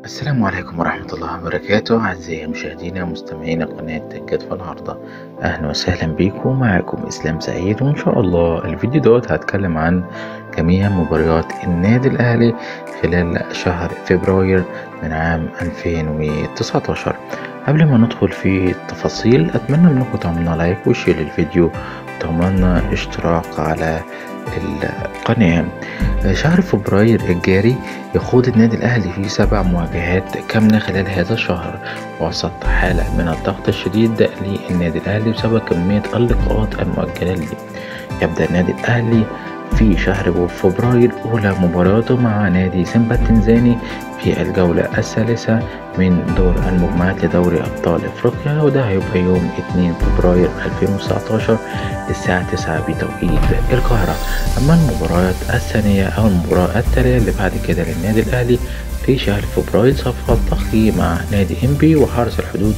السلام عليكم ورحمة الله وبركاته. أعزائي مشاهدينا ومستمعينا قناة جت في العارضة، أهلا وسهلا بيكم. معاكم إسلام سعيد، وإن شاء الله الفيديو دوت هتكلم عن جميع مباريات النادي الأهلي خلال شهر فبراير من عام 2019. قبل ما ندخل في التفاصيل أتمنى منكم تعملنا like و share للفيديو وتعملنا اشتراك على القناة. شهر فبراير الجاري يخوض النادي الأهلي في 7 مواجهات كاملة خلال هذا الشهر، وسط حالة من الضغط الشديد للنادي الأهلي بسبب كمية اللقاءات المؤجلة ليه. يبدأ النادي الأهلي في شهر فبراير أولى مباراته مع نادي سيمبا التنزاني في الجولة الثالثة من دور المجموعات لدوري أبطال إفريقيا، وده هيبقى يوم 2 فبراير 2019 الساعة 9 بتوقيت القاهرة. أما المباراة الثانية أو المباراة التالية اللي بعد كده للنادي الأهلي في شهر فبراير سوف تلتقي مع نادي إنبي وحرس الحدود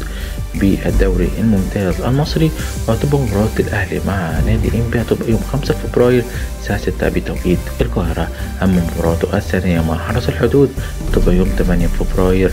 بالدوري الممتاز المصري، وهتبقى مباراة الأهلي مع نادي إنبي هتبقى يوم 5 فبراير الساعة 6 بتوقيت القاهرة. أما مباراته الثانية مع حرس الحدود هتبقى يوم 8 فبراير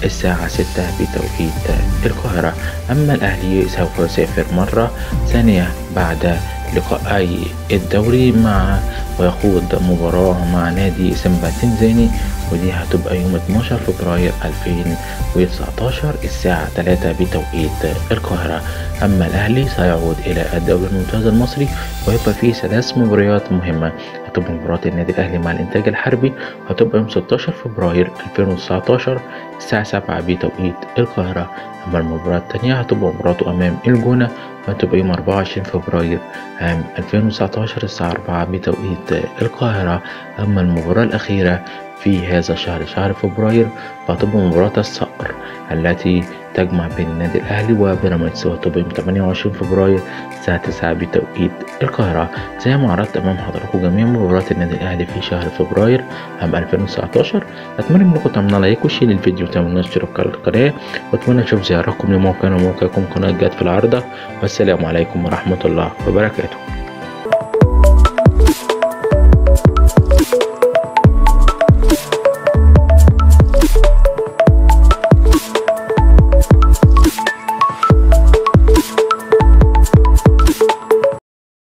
الساعة 6 بتوقيت القاهرة. أما الأهلي سوف يسافر مرة ثانية بعد لقاءي الدوري مع ويخوض مباراة مع نادي سيمبا التنزاني، ودي هتبقى يوم 12 فبراير 2019 الساعة 3 بتوقيت القاهرة. أما الأهلي سيعود إلى الدوري الممتاز المصري ويبقى فيه 3 مباريات مهمة. هتبقى مباراة النادي الأهلي مع الإنتاج الحربي هتبقى يوم 16 فبراير 2019 الساعة 7 بتوقيت القاهرة. أما المباراة الثانية هتبقى مباراته أمام الجونة وهتبقى يوم 24 فبراير عام 2019 الساعة 4 بتوقيت القاهرة. أما المباراة الأخيرة في هذا الشهر شهر فبراير فهتبقى مباراة الصقر التي تجمع بين النادي الأهلي وبيراميدز، وهتبقى يوم 28 فبراير الساعة 9 بتوقيت القاهرة. زي ما عرضت أمام حضراتكم جميع مباريات النادي الأهلي في شهر فبراير عام 2019. أتمنى منكم تعملوا like و share للفيديو وتعملوا اشتراك على القناة، وأتمنى أشوف زيارتكم لموقعنا وموقعكم قناة جت في العارضة. والسلام عليكم ورحمة الله وبركاته.